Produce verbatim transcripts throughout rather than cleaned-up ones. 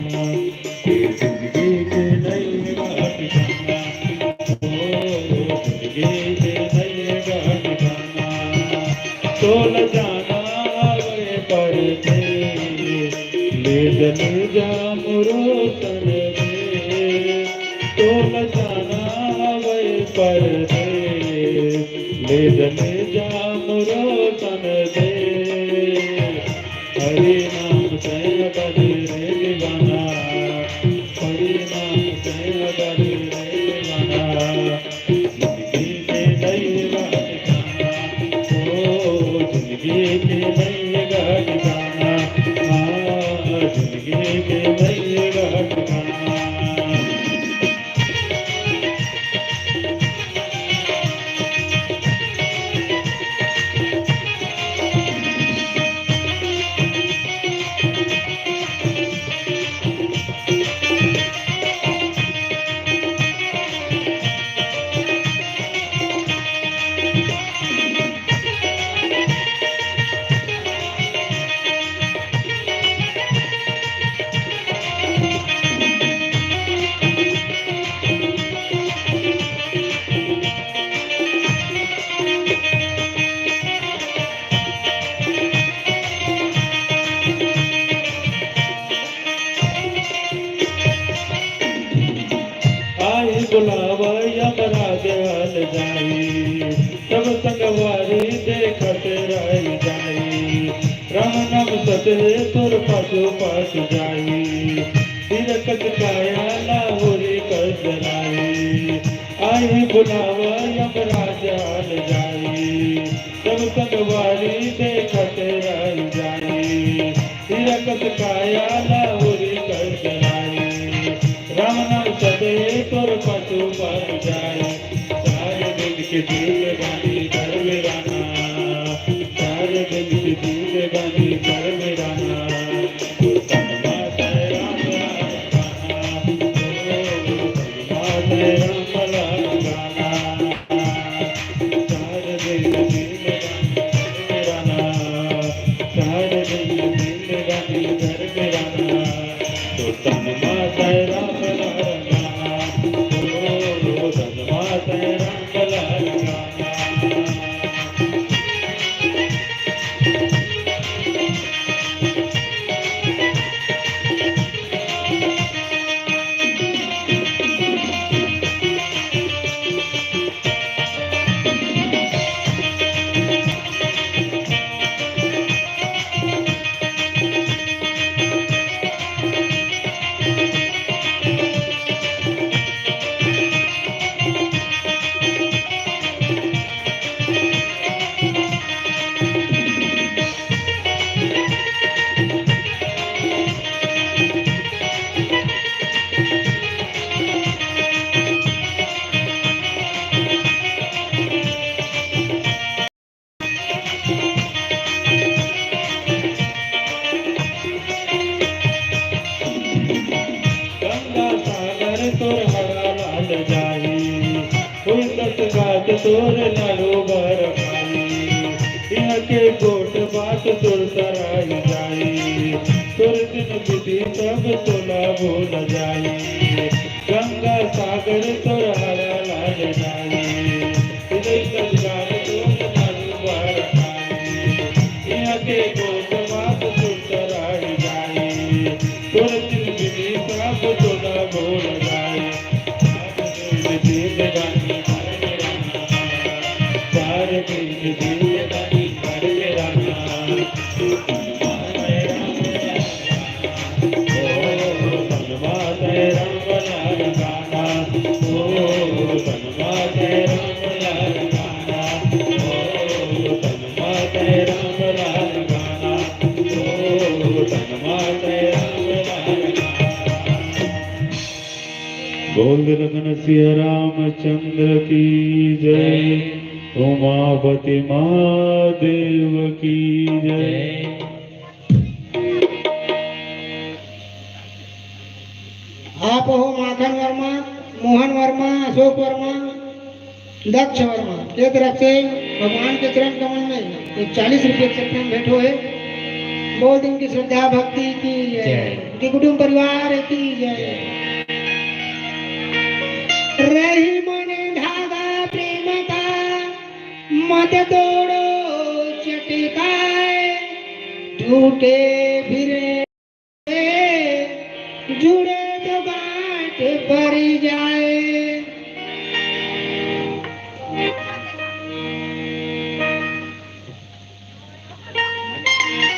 जिंदगी के नैया ठिकाना, ओ, जिंदगी के नैया ठिकाना। तोला जाना हवे परदेस, ले जा, ले जा मोरो संदेस। तोला जाना हवे परदेस, ले जा, ले जा मोरो संदेस। हरि नाम से बदले रे दीवाना, हरि नाम से बदले रे दीवाना। जिंदगी के नैया ठिकाना, ओ, जिंदगी के नैया ठिकाना, हाँ, जिंदगी के नैया ठिकाना। आही बुलावा यमराज हल जाई, सब संगवारी देखत रह जाई। राम नाम सत हे तोर पाछू पाछू जाई, तिलक काया लाहुरी कस लाई। आही बुलावा यमराज हल जाई, सब संगवारी देखत रह जाई। तिलक काया लाहुरी कस लाई, राम नाम सत हे तोर पाछू पाछू जाई। चार दिन के जिंदगानी घर में रहना, चार दिन के जिंदगानी घर में रहना। तन मा तन राम लाल गाना, ओ, तन मा तन राम लाल गाना। चार दिन जिंदगानी घर में रहना, चार दिन जिंदगानी घर में रहना। तो तन मा तन राम लाल गाना, ओ, तन मा तन राम लाल गाना। गंगा सागर तोर हरा लाल जाही, फूल दस गात तोर लाडू बर खाही। इहाँ के गोठ बात तोर सराही जाही, तोर दिन बिधि सब तोला भूल जाही। गंगा सागर तोर हरा लाल जाही, फूल दस गात तोर लाडू बर खाही। इहाँ के गोठ बात तोर सराही जाही, तोर दिन बिधि सब तोला भूल जाही। चार दिन जिंदगानी घर में रहना, चार दिन जिंदगानी घर में रहना। ओ, तन मा तन राम लाल गाना, ओ, तन मा तन राम लाल गाना, ओ, तन मा तन राम लाल गाना, ओ, तन मा तन राम लाल गाना। बोल दे रतन सिया रामचंद्र की जय, उमापति महादेव की जय। आप हो माखन वर्मा, मोहन वर्मा, अशोक वर्मा, दक्ष वर्मा के तरफ से भगवान के चरण कमल में एक चालीस रुपये के चक्र में भेंट होए। बोल दे उनकी श्रद्धा भक्ति की जय। जय। उनके कुटुंब परिवार की जय। जय। रही मन धागा प्रेम का, मत तोड़ो चटकाए, टूटे फिर जुड़े तो गांठ पड़ जाए।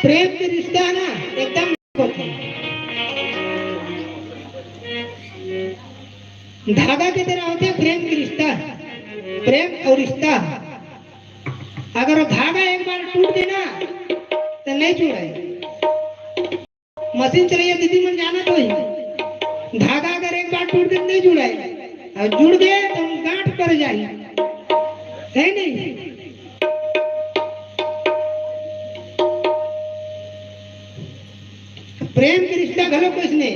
प्रेम के रिश्ता ना एकदम होथे। धागा के तरह होथे प्रेम के रिश्ता, प्रेम और रिश्ता। अगर वो धागा एक बार टूट गए ना, तो नहीं जुड़े। मशीन चलइया दीदी मन जानत होही, धागा अगर एक बार टूट गए तो नहीं जुड़े, और जुड़ गए तो गांठ पड़ जाही, है नहीं? प्रेम के रिश्ता घलो कुछ नहीं,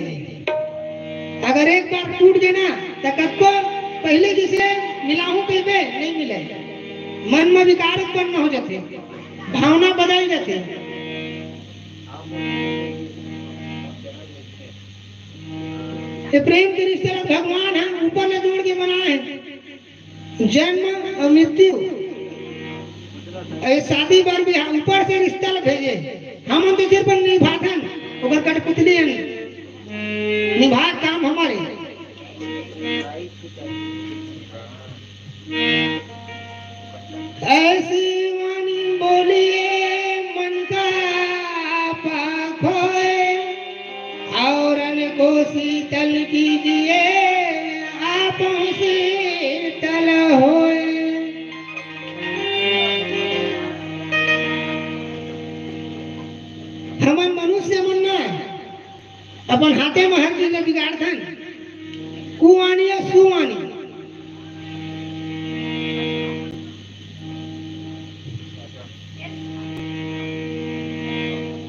अगर एक बार टूट गए ना, तो कतको पहले जैसे मिलाहूं कहिबे, नहीं मिले, मन में विकार उत्पन्न हो जाथे, भावना बदल जाथे। ये प्रेम के रिश्ते ला भगवान ह ऊपर ले जोड़ के बनाए हे, जन्म और मृत्यु। ये शादी बर भी ऊपर से रिश्ता ला भेजे, हमन तो सिर्फ निभाथन, ओकर कठपुतली हन, निभा काम हमारे। ऐसी वाणी बोलिए मन का पाप होए, औरन को शीतल कीजिए, आप शीतल होए। हमन मनुष्य मन ना अपन हाथे म हर चीज ल बिगाड़थन, कुवानी या सुवानी।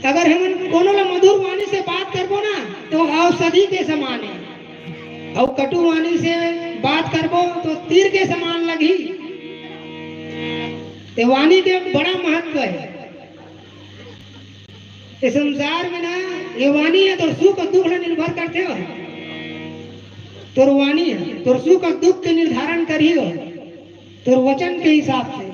अगर हमन कोनो ल मधुर वाणी से बात करबो ना, तो औषधि के समान है, और कटु वाणी से बात करबो तो तीर के समान लगही। ते वाणी के बड़ा महत्व है। ये संसार में ना, ये वाणी है तोर सुख और दुख ला निर्भर करथे हो। तोर वाणी है तोर सुख और दुख के निर्धारण करही हो, तोर वचन के हिसाब से।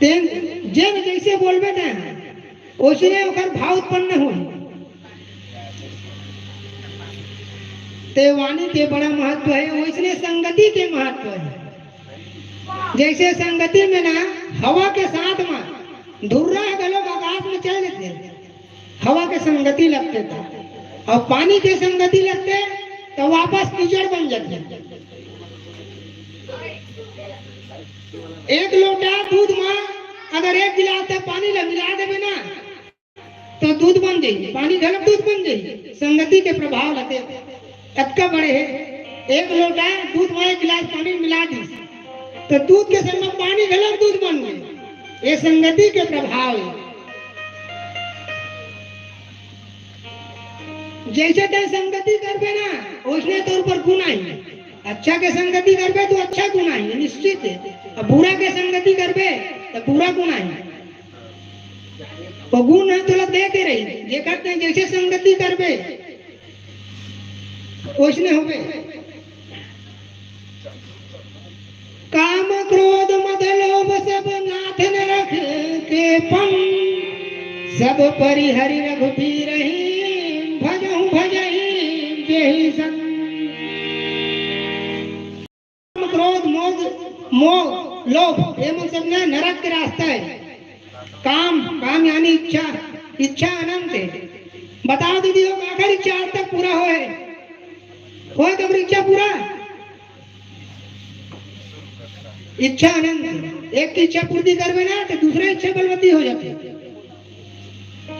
तेन जेन जैसे बोलबे ना, ओसने ओकर भाव उत्पन्न होही। ते वाणी के बड़ा महत्व है, वैसने संगति के महत्व है। जैसे संगति में ना हवा के साथ में धुर्रा घलो आकाश में चल देथे, हवा के संगति लगथे त, और पानी के संगति लगथे त वापस कीचड़ बन जाथे। एक लोटा दूध में अगर एक गिलास तक पानी ला मिला देबे ना, तो दूध बन जाही, पानी घलक दूध बन जाही। संगति के प्रभाव ल देख, अतका बड़े हे। एक लोटा दूध में एक गिलास पानी मिला दीस, तो दूध के संग में पानी घलक दूध बन गे। ये संगति के प्रभाव हे। जैसे तैं संगति करबे ना, वैसने तोर पर गुण आही। अच्छा के संगति करबे तो अच्छा गुण आही, निश्चित हे। अब बुरा के संगति करबे तो बुरा गुण आही। वो गुण ह तोला देते रही, जेकर तैं जैसे संगति करबे, वैसने होबे। काम क्रोध मद लोभ सब नाथ नरक के पन, सब परि हरि रघुबीर ही, भजहु भजहि जेहि सन। क्रोध, मोद, मोह, लोभ, ये मन सब ना नरक के रास्ता हे। काम, काम यानी इच्छा, इच्छा अनंत हे। बताओ दीदी, वो आखिर इच्छा आज तक पूरा होए? होए तो इच्छा पूरा? इच्छा अनंत हे। एक की इच्छा पूर्ति करबे ना, तो दूसरा इच्छा बलवती हो जाथे।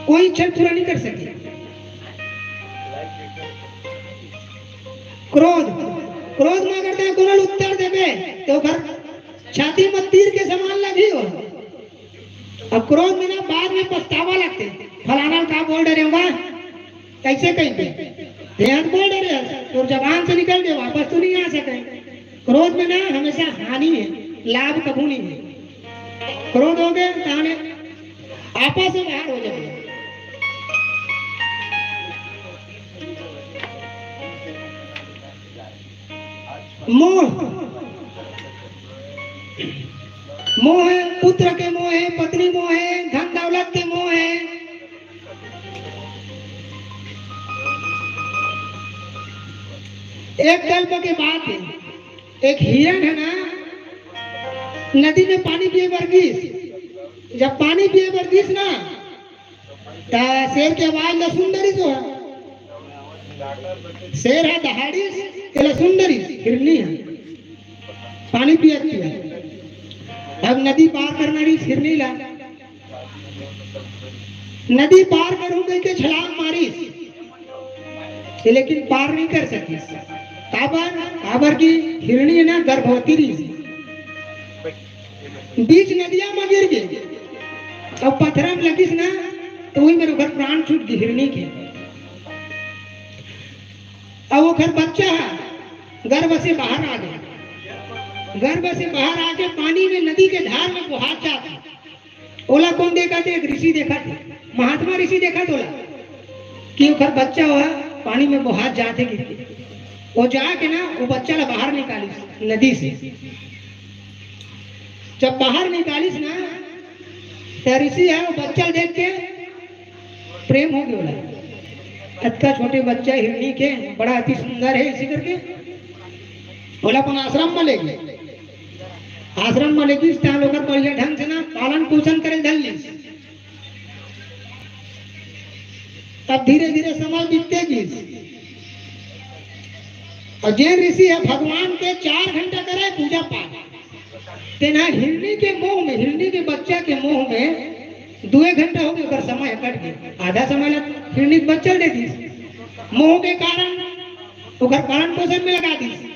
कोई इच्छा पूरा नहीं कर सके। क्रोध, क्रोध में अगर तैं कोनो ल उत्तर देबे, तो ओकर छाती में तीर के समान लगही हो। अब क्रोध में ना बाद में पछतावा लगथे, फलाना ल का बोल डरे हों, कैसे कहिबे, तैं बोल डरे हस, तोर जबान से निकल गे, वापस तो नहीं आ सके। क्रोध में ना हमेशा हानि हे, लाभ कभू नहीं हे। क्रोध होगे, ताने आपा से बाहर हो जाबे। मोह, मोह हे, पुत्र के मोह हे, पत्नी मोह हे, धन दौलत के मोह हे। एक कल्प के बात हे, एक हिरण हे ना, नदी में पानी पिए बर गिस। जब पानी पिए बर गिस ना, त शेर के आवाज ला सुन डरिस ओ ह। शेर ह दहाड़िस, तेला सुन डरिस, हिरनी ह। पानी पियत पियत। अब नदी पार करना रहिस हिरनी ला। नदी पार करूं कहिके छलांग मारिस, लेकिन पार नहीं कर सकिस। काबर? काबर कि हिरनी ना गर्भवती रहिस। बीच नदिया म गिर गे, अउ पथरा म लगिस ना, त उही मेर ओकर प्राण छूट गे हिरनी के। अउ ओकर बच्चा ह गर्भ से बाहर आ गे। गर्भ से बाहर आके पानी में, नदी के धार में बोहात जात हे। ओला कोन देखत हे? एक ऋषि देखत हे, महात्मा ऋषि देखत हे ओला, कि ओकर बच्चा ह पानी में बोहात जात हे गिर के। वो जाके ना, वो बच्चा ला बाहर निकालिस नदी से। जब बाहर निकालिस ना, त ऋषि ह वो बच्चा ल देख के प्रेम हो गे ओला। अतका छोटे बच्चा हिरनी के, बड़ा अति सुंदर हे, इसी करके ओला अपन आश्रम म ले गे। आश्रम म ले गिस, तहां ओकर बढ़िया ढंग से ना पालन पोषण करे धर लिस। अब धीरे धीरे समय बीतते गिस, अउ जेन ऋषि ह भगवान के चार घंटा करे पूजा पाठ, तेन ह हिरनी के मोह में, हिरनी के बच्चा के मोह में दुए घंटा हो गे, ओकर समय कट गे। आधा समय ला हिरनी के बच्चा ल दे दिस, मोह के कारण ओकर पालन पोषण में लगा दिस।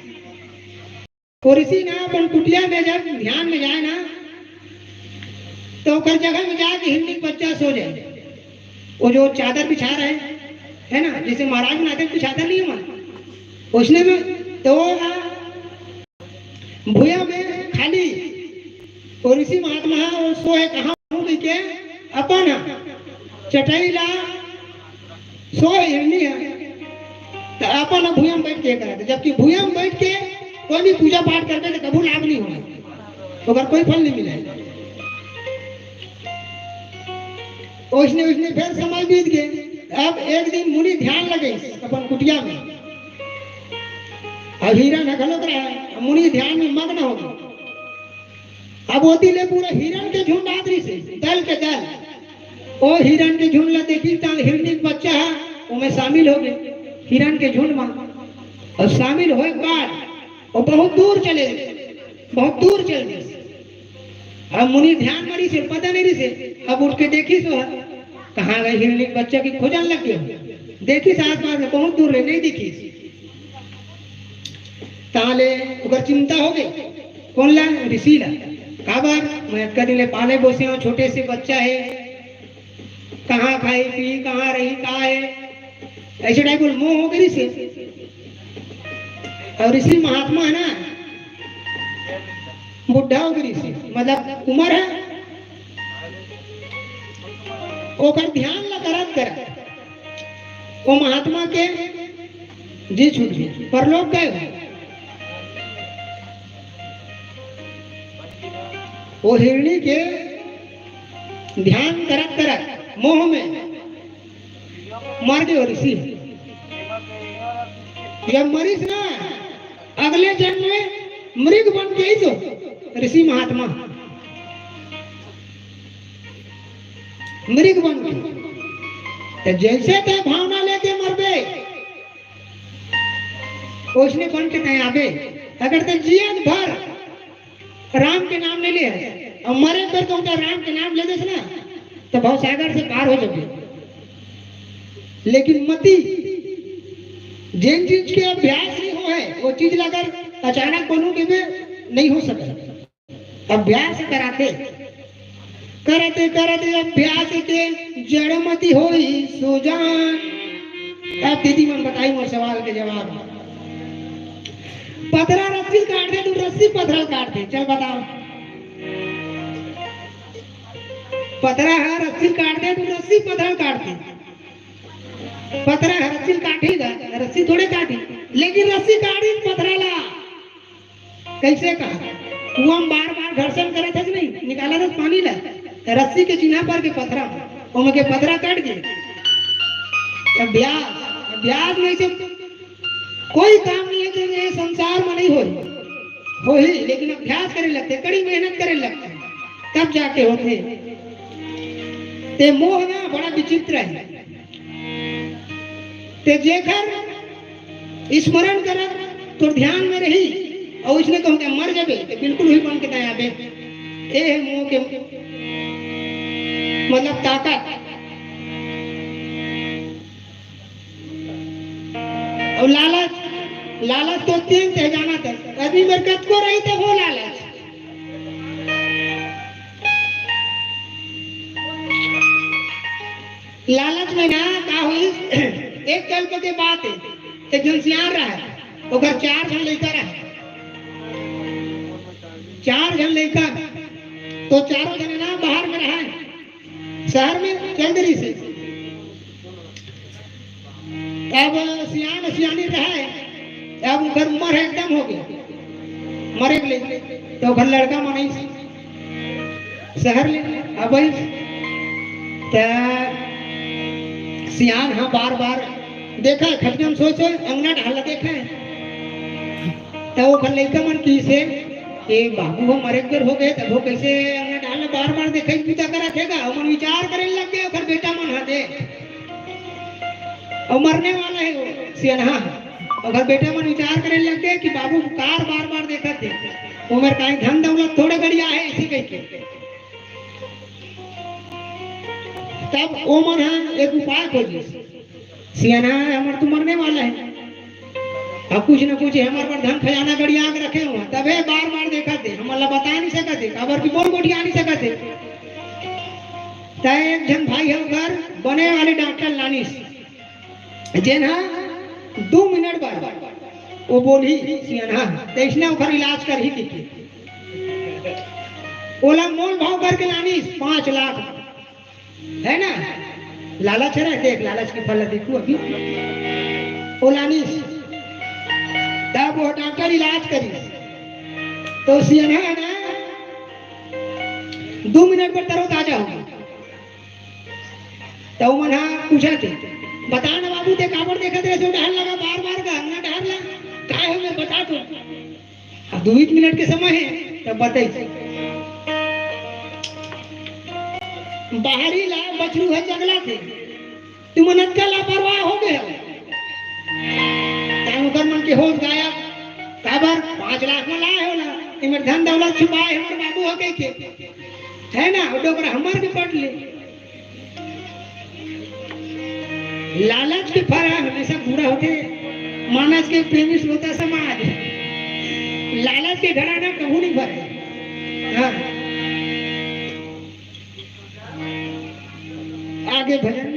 वो ऋषि ना अपन कुटिया में जब ध्यान में जाए ना, त ओकर जगह में जाके हिरनी के बच्चा सो जाए। वो जो चादर बिछा रहे, है ना, जैसे महाराज बनाते हैं, बिछाता नहीं है मन, उसने में तो वो ना भुइयां में खाली वो ऋषि महात्मा ह, वो सो हे, कहां हूं कहिके अपन चटाई ला सो हे हिरनी ह, त अपन भुइयां में बैठ के करत हे। जबकि भुइयां में बैठ के कोई भी पूजा पाठ करबे त कभू लाभ नहीं होय, ओकर कोई फल नहीं मिले। ओइसने ओइसने फेर समय बीत गे। अब एक दिन मुनि ध्यान लगइस अपन कुटिया में, अब हिरन ह घलोक रहय, अब मुनि ध्यान में मग्न हो गे। अब ओती ले पूरा हिरन के झुंड आत रहिस हे, दल के दल। ओ हिरन के झुंड ला देखिस त हिरनी के बच्चा ह ओमे शामिल हो गे, हिरन के झुंड म। अउ शामिल होए के बाद वो बहुत दूर चले, बहुत दूर चल दिस। अब मुनि ध्यान म रहिस हे, पता नहीं रहिस हे। अब उठ के देखिस ओ ह, कहां गे हिरनी के बच्चा, के खोजन लग गे। देखिस आसपास में, बहुत दूर ले नहीं दिखिस। तहां ले ओकर चिंता हो गे। कोन ला? ऋषि ला। काबर? मैं अतका दिन ले पाले पोसे हंव, छोटे से बच्चा हे, कहां खाही पीही, कहां रही, का हे, ऐसे टाइप के मोह हो गे रहिस हे। अउ ऋषि महात्मा हे ना, बुढ़ा हो गे रहिस हे, मतलब उमर हे, ओकर ध्यान ला करत करत वो महात्मा के जी छूट गे, परलोक गए। वो हिरनी के ध्यान करत करत मोह में मर गे वो ऋषि। जब मरिस ना, अगले जन्म में मृग बन के ही तो ऋषि महात्मा मृग बन के। त जैसे तैं भावना लेके मरबे, ओइसने बन के तैं आबे। अगर तैं जियत भर राम के नाम नइ ले हस, अउ मरे बर तो राम के नाम ले देस ना, त भवसागर से पार हो जाबे। लेकिन मति, जेन चीज के अभ्यास नइ होय, वो चीज ला अगर अचानक बनू कहिबे, नइ हो सकय। अभ्यास कराते, करत करत अभ्यास के जड़ मति होई सुजान। अब दीदी मन बताही मोर सवाल के जवाब। पथरा रस्सी काटथे, तू रस्सी पथरा काटथे, चल बताओ। पथरा ह रस्सी काट दे, तो रस्सी पथरा काट दे। पथरा ह रस्सी काटी गा, रस्सी थोड़े काटी, लेकिन रस्सी काटी पथरा ला। कैसे कहा? कुआं में बार बार घर्षण करे थे कि नहीं, निकाला था पानी ला, रस्सी के चिन्हा पर के पथरा, ओमे के पथरा कट गए। अभ्यास, अभ्यास नहीं से कोई काम नहीं है जो ये संसार में नहीं हो, हो ही, लेकिन अभ्यास करे लगते, कड़ी मेहनत करे लगते, तब जाके होते। ते मोह ना बड़ा विचित्र है। ते जेकर स्मरण करत तोर ध्यान में रही, अउ इसने कहूं के मर जाबे, ते बिल्कुल हुई बन के तैं आबे। ए है मोह के मतलब ताकत। अउ लालच, लालच तो तीन ते जाना था। अभी मेरे कतको रही तो वो लालच। लालच में ना का होइस, एक कल्प के बात है, एक झन सियान रहा, ओकर चार झन लइका रहा, चार झन लइका, तो चारों झन ना बाहर में रहा, शहर में चंदरी से। अब सियान सियानी रहे, अब ओकर उम्र है एकदम हो गया, मरे के लिए, तो ओकर लड़का मनई शहर ले अब त सियान हा बार बार देखा है, खटिया में सोए सोए अंगना ढाल देखा है। त ओकर लइका मन की से, ए बाबू हो मरे के बेर हो गए, तब वो कैसे अंगना ढाल बार बार देखे पूजा करा थे का? ओमन विचार करे लग गए, ओकर बेटा मन हा दे, और मरने वाला है वो सियान हा। ओकर बेटा मन विचार करे लग गए कि बाबू कार बार बार देखा थे, ओमर काहे धन दौलत थोड़े गड़िया है, इसी कह के। तब ओमन हा एक उपाय खोजिस, सियान हा, हमर तो मरने वाला है, अब कुछ न कुछ हमर पर धन खजाना गड़िया के रखे हुआ, तबे बार बार देखा थे, हमन ला बता नहीं सकत थे, काबर कि बोल गोठिया नहीं सकत थे। त एक झन भाई हे ओकर बने वाले डॉक्टर लानिस, जेन हा दू मिनट बर वो बोलही सियान हा, तइसने ओकर इलाज करही कहिके। ओला मोल भाव करके लानिस पाँच लाख, है ना? लालच है ना, देख लालच के फल देखू अभी। वो लानिस, तब वो डॉक्टर इलाज करिस, तो सियान हा है ना, दू मिनट में तरोताजा हो गया। त ओमन हा पूछत हे, "बता ना बाबू, ते काबर देखत रहे, जो डहर लगा बार बार का, ना डहर ला, काय हो मैं बता तो।" अब दू एक मिनट के समय है, तब बताई। बाहरी ला बछरू है जंगला थे, तुमन अतका लापरवाह हो गए हो। तान ओकर मन के होश गायब, काबर पाँच लाख में लाए हो ला, एमर धन दौलत छुपाए हमर बाबू हो कह के, है ना? वो डोकरा हमर भी पट ले। लालच के फल हमेशा बुरा होथे। मानस के प्रेमी श्रोता समाज, लालच के घड़ा ना कहूँ नहीं भरे। हाँ। आगे भजन।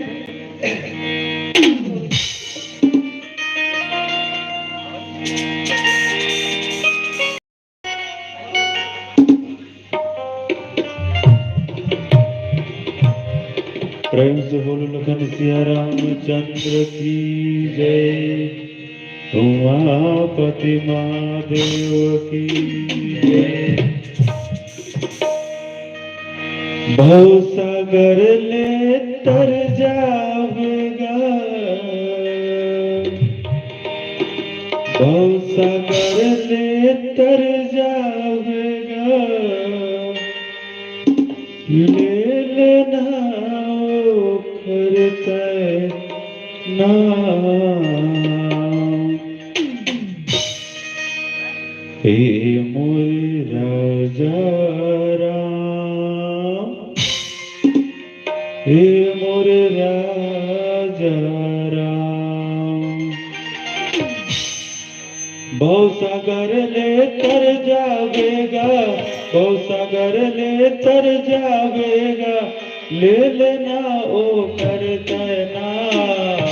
प्रेम से बोलो लखन सिया रामचंद्र की जय, उमापति महादेव की जय। भवसागर ले तर जावेगा, भवसागर ले तर जावेगा, ले लेना ओखर तैं नाम। ए मोर राजा राम, ए मोर राजा राम। भवसागर ले तर जावेगा, भवसागर ले तर जावेगा, ले लेना ओखर तैं नाम।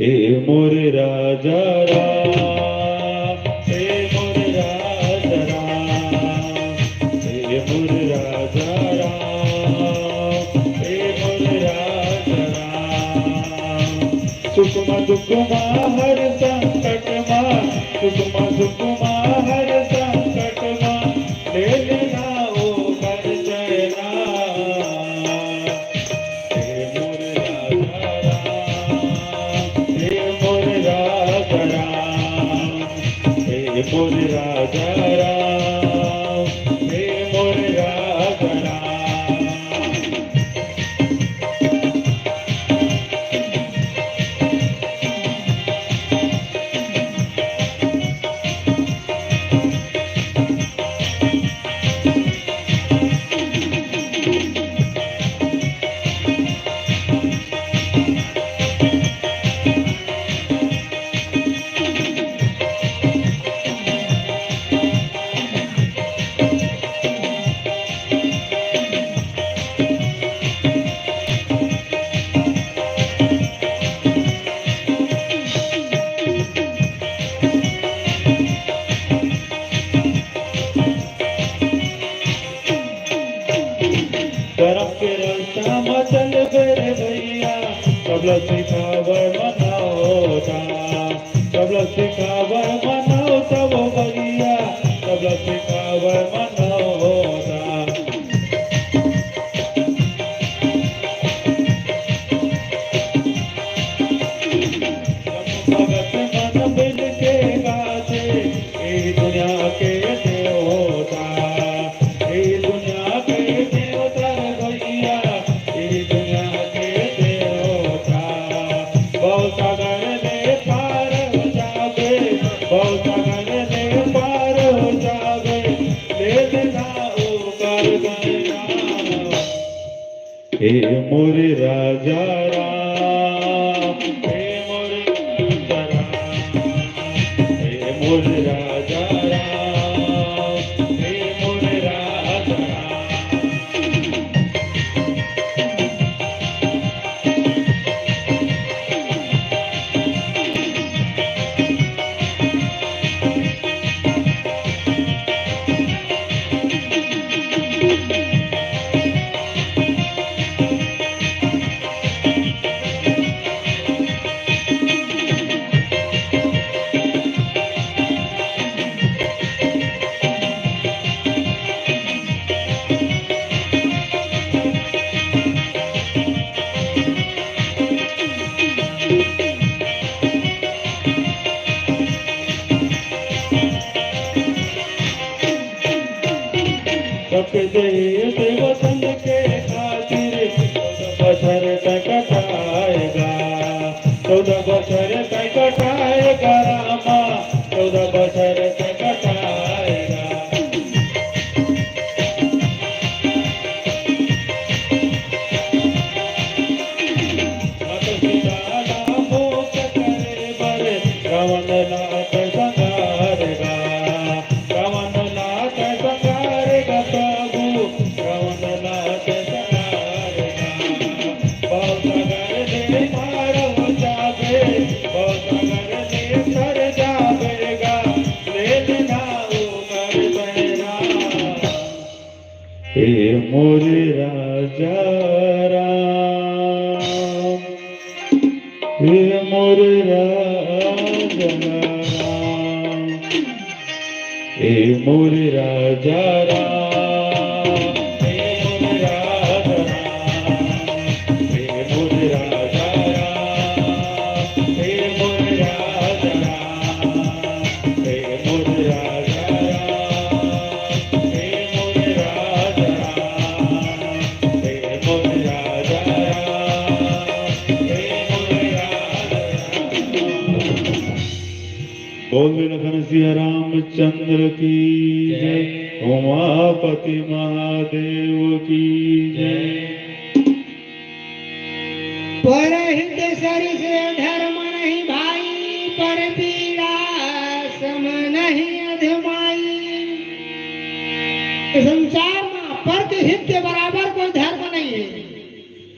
ए मोर राजा राम, ए मोर राजा राम, ए मोर राजा राम। सुखमा सुखमा हर संकट मा, सुखमा सुखमा हर संकट मा, ले लेना ओकर चैना। हे मोर राजा राम, हे मोर राजा राम, हे मोर राजा राम, हे मोर राजा राम। करम के रस्ता म चलबे रे भैया, सबला सिखावय मनौता, सबला सिखावय मनौता वो भैया, सबला सिखावय मनौता। भगत मन मिल के गाथे, ए दुनिया के देवता, ए दुनिया के देवता रे भैया, ए दुनिया के देवता। भवसागर ले पार हो जाबे, भवसागर ले पार हो जाबे, ले लेना ओकर चैना। हे मोर राजा राम, हे मोर राजा राम, हे मोर राजा राम, हे मोर राजा राम। सबके देश वतन के खातिर चौदह बछर तैं कटाएगा, चौदह बछर तैं कटाएगा रामा, चौदह बछर तैं कटाएगा। माता सीता ला मोक्ष करे बर रावण ला तैं संघारेगा, रावण ला तैं संघारेगा प्रभु, रावण ला तैं संघारेगा। भवसागर ले पार हो जाबे, भवसागर ले तर जाबे गा, ले लेना ओकर चैना। हे मोर राजा राम, हे मोर राजा राम, हे मोर राजा राम, हे मोर राजा राम, हे मोर राजा राम, हे मोर राजा राम। हे मोर राजा राम, हे मोर राजा राम, हे मोर राजा राम, हे मोर राजा राम। बोल दे लखन सिया रामचंद्र की जय, जय। उमापति महादेव की जय। जय। पर हित सरिस धर्म नहीं भाई, पर पीड़ा सम नहीं अधमाई। इस संसार में पर के हित के बराबर कोई धर्म नहीं है।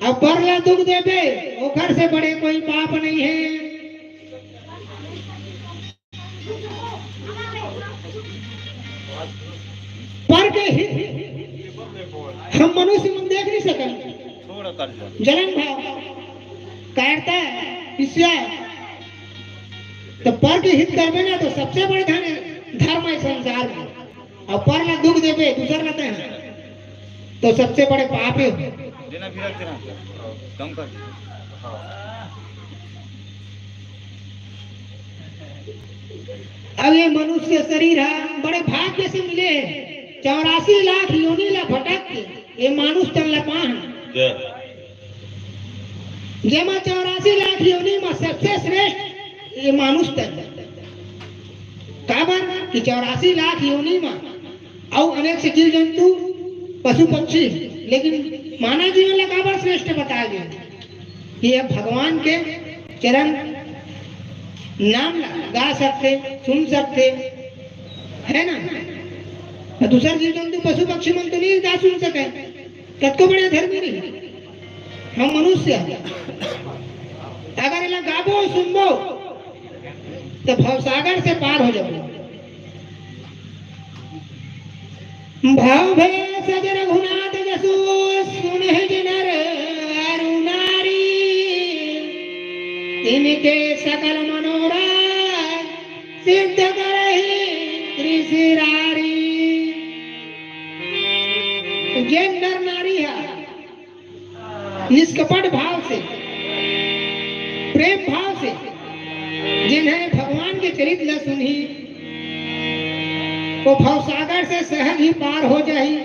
अब पर ला दुख देबे, ओकर से बड़े कोई पाप नहीं है। पर के हित हम मनुष्य मन देख नहीं सकन। जलन भाव, कायरता, इससे तो पर के हित करबे ना, तो सबसे बड़े धन धर्म है संसार में। अउ पर ला दुख देबे दूसर ला तैं, तो सबसे बड़े पाप है। देना फिर रख देना। कम कर। अब ये मनुष्य शरीर है, बड़े भाग्य से मिले हैं। चौरासी लाख योनि ला भटक के ये मानुष तन ला पाहन। जय। जेमा चौरासी लाख योनि में सबसे श्रेष्ठ ये मानुष तन। काबर कि चौरासी लाख योनि में अउ अनेक से जीव जंतु, पशु पक्षी, लेकिन मानव जीवन ला काबर श्रेष्ठ बताया गया? कि ये भगवान के चरण नाम ला गा सकते, सुन सकते, है ना? अउ दूसर जीव जंतु, पशु पक्षी मन तो नहीं गा सुन सके। कतको बड़े धर्मी नहीं, हम मनुष्य हैं। अगर एला गाबो, सुनबो, तो भवसागर से पार हो जाबो। भव भेषज रघुनाथ जसु, सुनहि जिनर अरु नारी। तिनके सकल मनोरथ सिद्ध करहि कृषि रारी। जेन नर नारी है निष्कपट भाव से, प्रेम भाव से, जिन्हें भगवान के चरित्र ला सुनही, वो भवसागर से सहज ही पार हो जाही।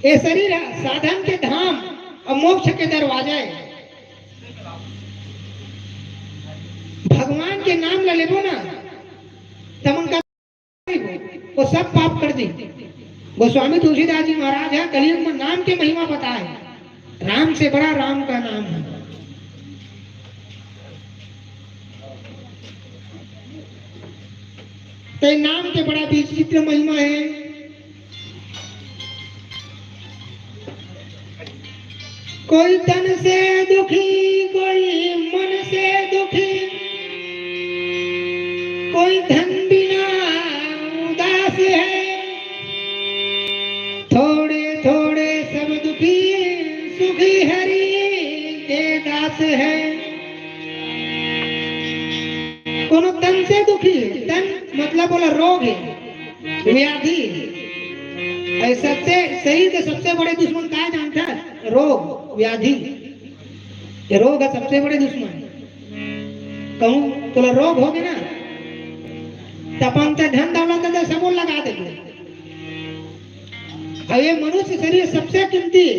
ये शरीर है साधन के धाम अउ मोक्ष के दरवाजा है। भगवान के नाम ला लेबो ना, तमन का वो सब पाप कर दी। गोस्वामी तुलसीदास जी महाराज है, कलयुग में नाम के महिमा बताए। राम से बड़ा राम का नाम है। तो नाम के बड़ा विचित्र महिमा है। कोई तन से दुखी, कोई मन से दुखी, कोई धन बिना उदास है। थोड़े थोड़े सब दुखी, सुखी हरि के दास है। कोनो तन से दुखी है, तन मतलब बोला रोग है, व्याधि है। अउ सबसे, शरीर के सबसे बड़े दुश्मन का है जानता है? रोग, व्याधि। ये रोग है सबसे बड़े दुश्मन। कहूँ तोला रोग होगे ना, त अपन ते धन दौलत दे सबो लगा देबे। अउ ये मनुष्य शरीर सबसे कीमती है,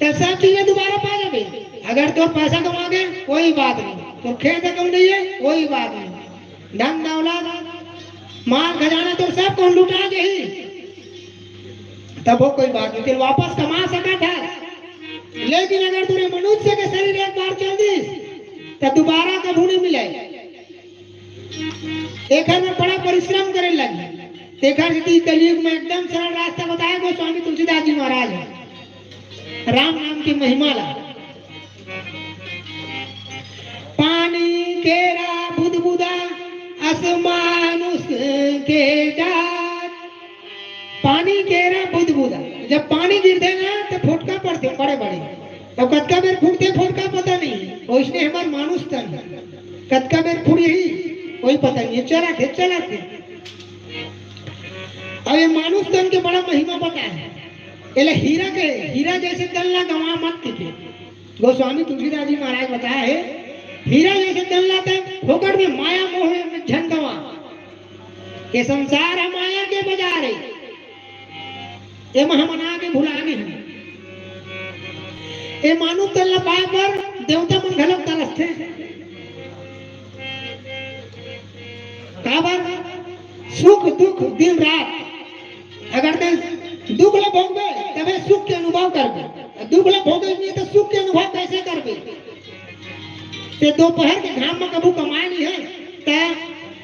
त सब चीजें दोबारा पा लेबे। अगर तोर पैसा गवा गए, कोई बात नहीं, तोर खेत कहूँ नहीं है, कोई बात नहीं, धन दौलत, माल खजाना तोर सब कहूँ लुटा जाही, तब वो कोई बात नहीं, फिर वापस कमा सकत है। लेकिन अगर तोरे मनुष्य के शरीर एक बार चल दिस, त दोबारा कभू नहीं मिले। एकर में बड़ा परिश्रम करे लगी। तेकर सेती कलयुग में एकदम सरल रास्ता बताए गोस्वामी तुलसीदास जी महाराज है। राम नाम की महिमा ला। पानी केरा बुदबुदा अस मानुष के जात। पानी केरा बुदबुदा, जब पानी गिरथे ना, तो फोटका पड़थे बड़े बड़े। तो कतका बेर फूटथे फोटका पता नहीं, वैसने हमार मानुष तन कतका बेर फूटही, कोई पता नहीं है। चलत हे, चलत हे। अब ये मानुष तन के बड़ा महिमा पता है। एला हीरा के, हीरा जैसे तन ला गंवा मत कहिथे। गोस्वामी तुलसीदास जी महाराज बताए हे, हीरा जैसे तन ला तैं फोकट में माया मोह में झन गंवा। ये संसार ह माया के बाजार हे। एमा हमन आके भुला गे हन। ए मानुष तन ला पाए बर देवता मन घलोक तरसथे। काबर? सुख दुख दिन रात। अगर तैं दुख ला भोगबे, तभे सुख के अनुभव करबे। दुख ला भोगे नहीं, तो सुख के अनुभव कैसे करबे? तैं दोपहर के घाम में कभू कमाए नहीं है, त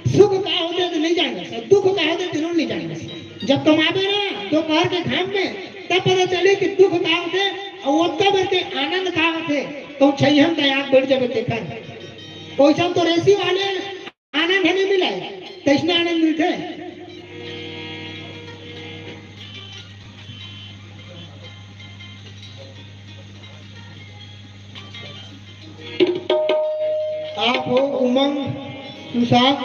सुख का होथे त नहीं जाने से, दुख का होथे त नहीं जाने से। जब कमाबे ना दोपहर के घाम में, तब पता चले कि दुख का होथे अउ ओतका बेर के आनंद का होथे। तो छैहन त आँख बैठ जाबे तेकर। ओइसन तो रेसी वाले आनंद हमें मिले, तैसने आनंद मिलथे। आप हो उमंग, सुशांत,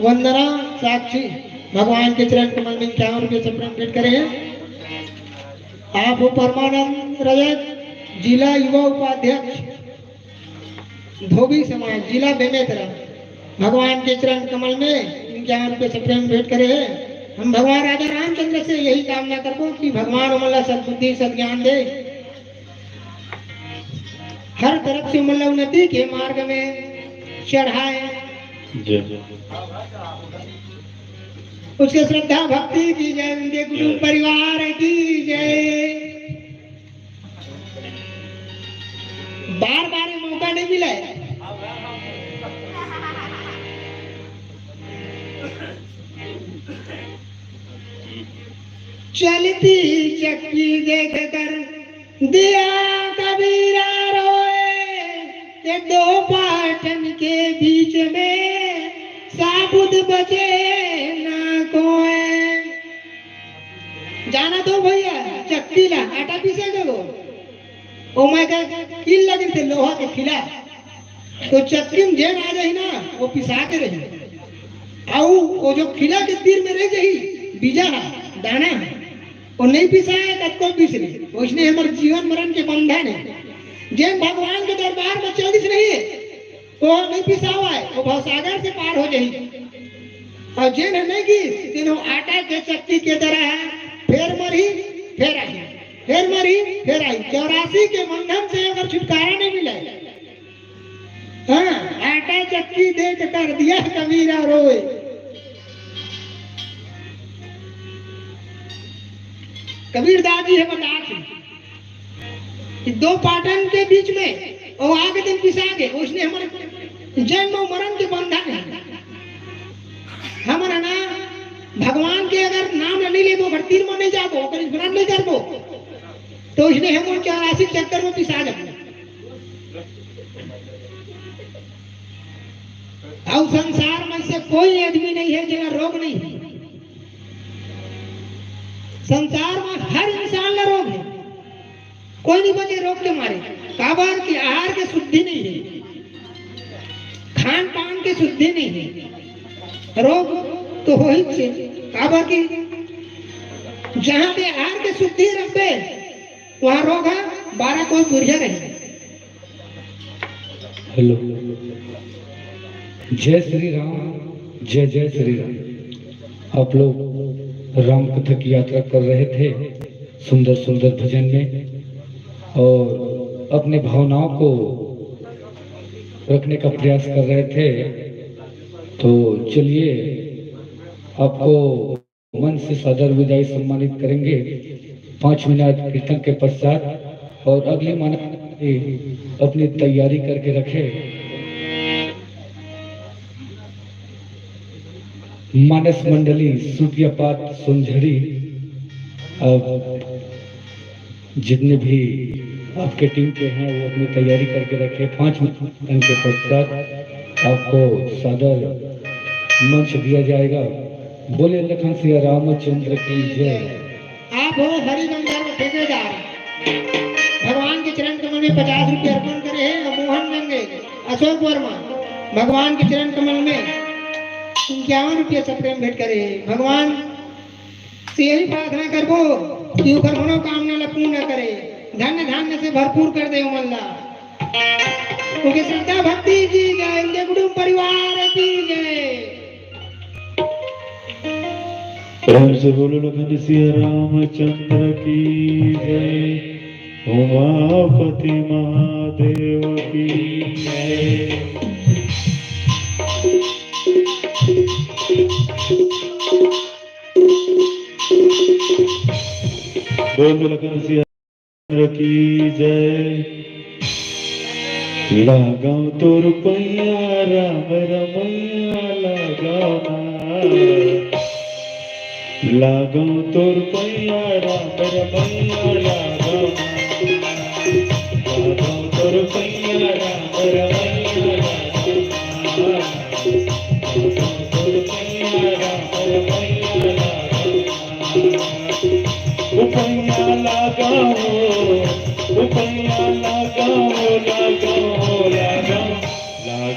वंदना, साक्षी, भगवान के चरण कमल में इक्यावन रुपये से प्रेम भेंट करे हैं। आप हो परमानंद रजक, जिला युवा उपाध्यक्ष, धोबी समाज, जिला बेमेतरा, भगवान के चरण कमल में इक्यावन रुपये से प्रेम भेंट करे हैं। हम भगवान राजा रामचंद्र से यही कामना करबो कि भगवान ओमन ला सद्बुद्धि, सद्ज्ञान दे, हर तरफ से ओमन ला उन्नति के मार्ग में चढ़ाए। जय। उसके श्रद्धा भक्ति की जय, उनके कुटुंब परिवार की जय। बार बार ये मौका नहीं मिला है। चलती चक्की देख कर दिया कबीरा रोए, ये दो पाटन के बीच में साबुत बचे ना कोई। जाना तो भैया, चक्की ला आटा पीसे के वो, ओ मैं का किल लगे थे लोहा के खिला, तो चक्की में जेन आ जाही ना, वो पिसा के रही। अउ वो जो खिला के तीर में रह जाही, बीजा है, दाना है, वो नहीं पिसाए, कतको पीस ले। वैसने हमर जीवन मरण के बंधन है। जेन भगवान के दरबार में चलिस नहीं, वो नहीं पिसावाए, वो भवसागर से पार हो जाही। अउ जेन ह नहीं गिस, तेन ह आटा के चक्की के तरह है, फेर मरही, फेर आही, फेर मरही, फेर आही। चौरासी के बंधन से अगर छुटकारा नहीं मिले, हाँ, आटा चक्की देख कर दिया कबीरा रोए। कबीरदास जी हे बतात हे कि दो पाटन के बीच में वो आगे दिन पिसा गे, वैसने हमर जन्म अउ मरण के बंधन है। हमर ना भगवान के अगर नाम ला नहीं लेबो, अगर तीर में नहीं जाबो, अगर स्मरण नहीं करबो, तो वैसने हम चौरासी चक्कर में पिसा जाबो। अउ संसार में से कोई आदमी नहीं है जेला रोग नहीं है। संसार में हर इंसान ला रोग है, कोई नहीं बचे रोग के मारे। काबर कि आहार के शुद्धि नहीं है, खान पान के शुद्धि नहीं है, रोग तो हो ही से। काबर कि जहाँ पे आहार के शुद्धि रखबे, वहाँ रोग है, बारह कोई बुढ़िया रही। हेलो, जय श्री राम, जय जय श्री राम। आप लोग राम कथा की यात्रा कर रहे थे सुंदर सुंदर भजन में, और अपने भावनाओं को रखने का प्रयास कर रहे थे। तो चलिए, आपको मंच से सादर विदाई सम्मानित करेंगे। पाँच मिनट कीर्तन के पश्चात और अगली मानस अपनी तैयारी करके रखे। मानस मंडली सूतियापात सोनझड़ी, अब जितने भी आपके टीम के हैं, वो अपनी तैयारी करके रखें। पाँच मिनट के पश्चात आपको सादर मंच दिया जाएगा। बोले लखन सिया रामचंद्र की जय। आप हो हरि गंधर्व ठेकेदार, भगवान के चरण कमल में पचास रुपये अर्पण करे हैं। और मोहन गंगे, अशोक वर्मा, भगवान के चरण कमल में इक्यावन रुपये से प्रेम भेंट करे हैं। भगवान से यही प्रार्थना करबो कि ओकर मनोकामना ला पूर्ण करे, धन धान्य से भरपूर कर दे ओमन ला। ओके श्रद्धा भक्ति की जय, उनके कुटुंब परिवार की जय। प्रेम से बोलो लखन सिया रामचंद्र की जय, उमापति महादेव की जय। बोल लखन सिया की जय। लगाओ तो रुपया राम रमैया लगाओ ना। लगाओ तो रुपया राम रमैया लगाओ ना। लगाओ तो रुपया राम रमैया लगाओ ना। रुपया लगाओ, रुपया लगाओ, लगाओ, लगाओ।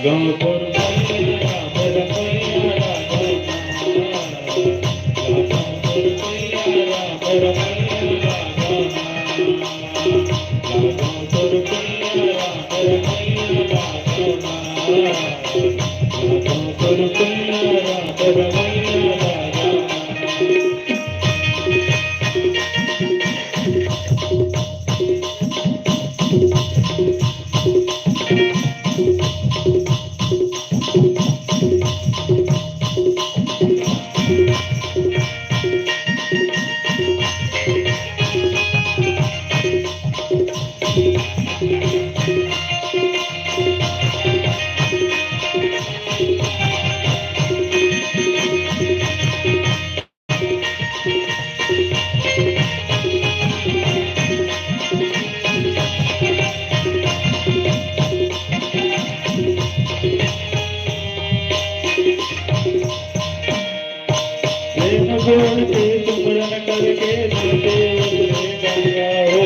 प्रेम जोड़ के सुमरन करके धरती उतरे गंगा हो।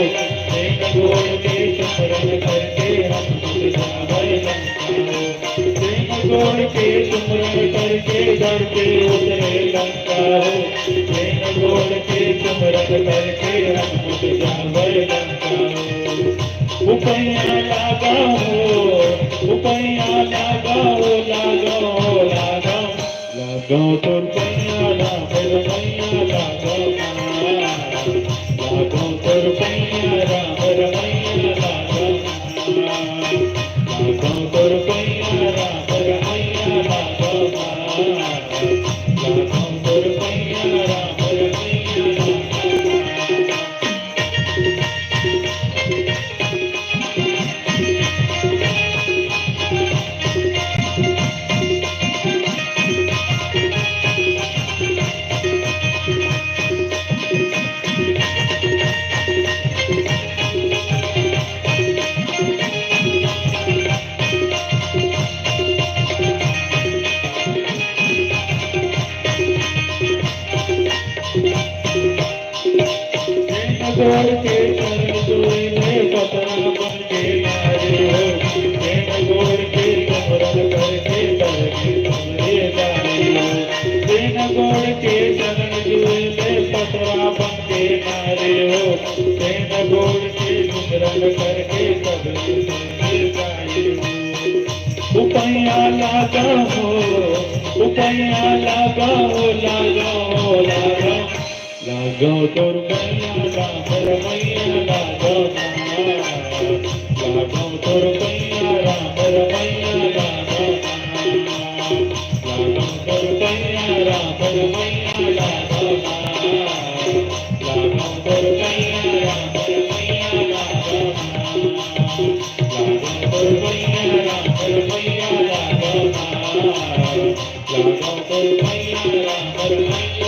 प्रेम जोड़ के सुमरन करके हम उठ जावे लंका हो। प्रेम जोड़ के सुमरन करके धरती उतरे लंका हो। प्रेम जोड़ के सुमरन करके हम उठ जावे लंका हो। उपैया लागा हो, उपैया लागा हो, लागा हो, लागा। लागो तोर पैया राम रमैया लागो ना। लागो तोर पैया राम रमैया लागो ना। लागो तोर पैया राम रमैया लागो ना। लागो तोर पैया राम रमैया लागो ना। नैन गोड़ के चरण छुए ले पतरा बन के नारे हो। नैन गोड़ के सुमरन करके करके तुमरे गारे हो। नैन गोड़ के चरण छुए ले पतरा बन के नारे हो। नैन गोड़ के सुमरन करके सबके तुमरे गारे हो। उपैया लागा हो, उपैया लागा हो, लागा हो, लागा। लागो तोर पैया राम रमैया लागो ना। लागो तोर पैया राम रमैया लागो ना। लागो तोर पैया राम रमैया लागो ना। लागो तोर पैया राम रमैया लागो ना। लागो तोर पैया राम रमैया लागो ना।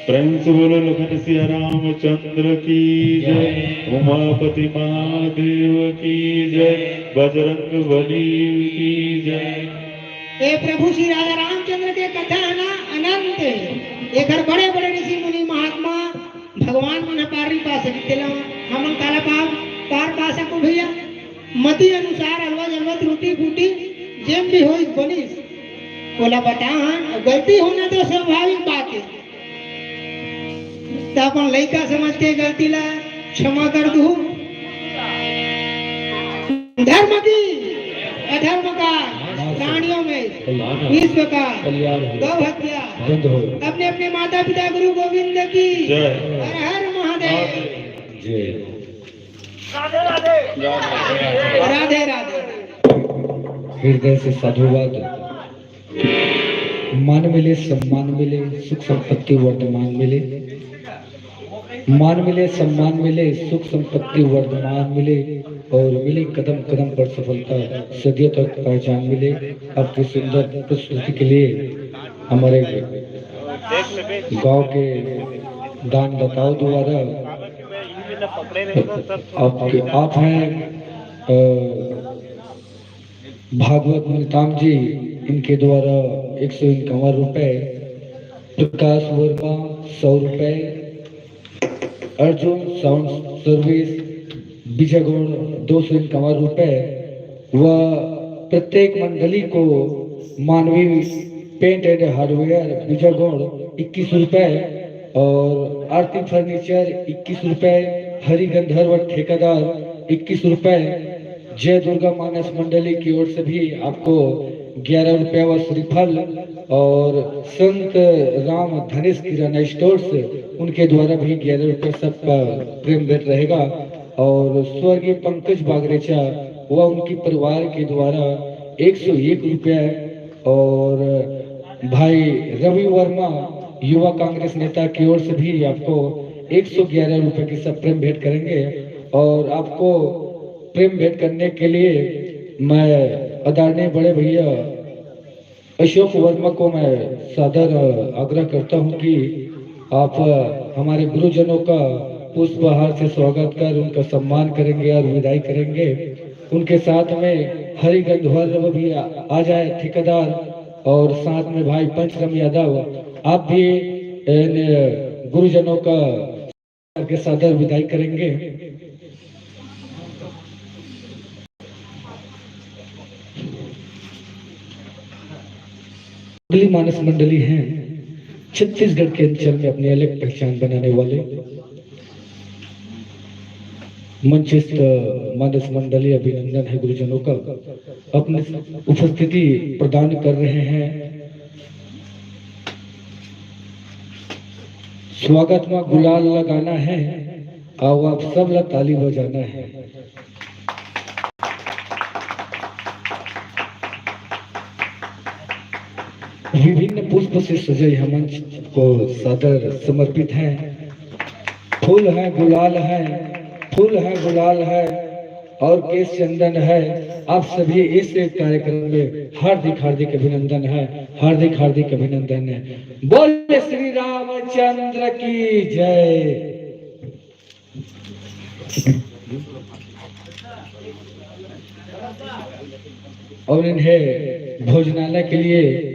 प्रेम से बोलो लखन सिया रामचंद्र की जय, उमापति महादेव की जय, बजरंग बली की जय। ए प्रभु श्री राजा रामचंद्र के कथा है ना, अनंत है। एकर बड़े बड़े ऋषि मुनि महात्मा भगवान मन ह पार नहीं पा सके, तेला हमन काला पार, पार पा सको भैया? मति अनुसार अलवा जलवा त्रुटि फूटी जेम भी होइस बनिस, ओला बताहन, गलती होना तो स्वाभाविक बात है। त अपन लइका समझ के गलती ला क्षमा कर दू। धर्म की, अधर्म का, प्राणियों में, विश्व का, गौ हत्या, अपने अपने माता पिता गुरु गोविंद की, जय। हर हर महादेव। जय। राधे राधे। हृदय से साधुवाद। मान मिले, सम्मान मिले, सुख संपत्ति वर्धमान मिले। मान मिले, सम्मान मिले, सुख संपत्ति वर्धमान मिले और मिले कदम कदम पर सफलता, सदियों तक पहचान मिले। आपकी सुंदर प्रस्तुति के लिए हमारे गांव के दानदाताओं द्वारा आपके, आप हैं, अ, भागवत मुनिताम जी, इनके द्वारा एक सौ इक्यावन रुपए, प्रकाश वर्मा सौ रुपए, अर्जुन साउंड सर्विस बीजागोड़ दो सौ इक्यावन रुपए, व प्रत्येक मंडली को मानवी पेंट एंड हार्डवेयर बीजागोड़ इक्कीस रुपए और आरती फर्नीचर इक्कीस रुपए, हरि गंधर्व ठेकेदार इक्कीस रुपए, जय दुर्गा मानस मंडली की ओर से भी आपको ग्यारह रुपया व श्रीफल और संत राम धनेश किराना स्टोर्स उनके द्वारा भी ग्यारह रुपया सबका प्रेम भेंट रहेगा। और स्वर्गीय पंकज बागरेचा व उनके परिवार के द्वारा एक सौ एक रुपया और भाई रवि वर्मा युवा कांग्रेस नेता की ओर से भी आपको एक सौ ग्यारह रुपए की सब प्रेम भेंट करेंगे। और आपको प्रेम भेंट करने के लिए मैं आदरणीय बड़े भैया अशोक वर्मा को मैं सादर आग्रह करता हूं कि आप हमारे गुरुजनों का पुष्पहार से स्वागत कर उनका सम्मान करेंगे और विदाई करेंगे। उनके साथ में हरि गंधर्व भी आ, आ जाए ठेकेदार, और साथ में भाई पंचराम यादव, आप भी इन गुरुजनों का के सादर विदाई करेंगे। अगली मानस मंडली है छत्तीसगढ़ के अंचल में अपनी अलग पहचान बनाने वाले मंचस्थ मानस मंडली। अभिनंदन है गुरुजनों का, अपनी उपस्थिति प्रदान कर रहे हैं। स्वागत में गुलाल लगाना है, आओ आप सब ला ताली बजाना है। विभिन्न पुष्प से सजे यह मंच को सादर समर्पित है। फूल है, गुलाल है, फूल है, गुलाल है और केश चंदन है। आप सभी इस कार्यक्रम में हार्दिक हार्दिक अभिनंदन है, हार्दिक हार्दिक अभिनंदन है। बोले श्री रामचंद्र की जय। और इन्हें भोजनालय के लिए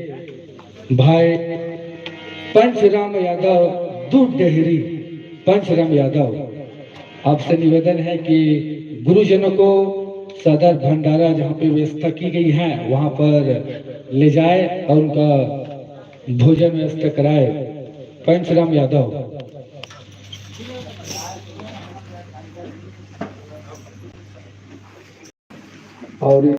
भाई पंचराम यादव, दूध डेहरी, पंचराम यादव, आपसे निवेदन है कि गुरुजनों को सदर भंडारा जहाँ पे व्यवस्था की गई है वहां पर ले जाए और उनका भोजन व्यवस्था कराए। पंचराम यादव। और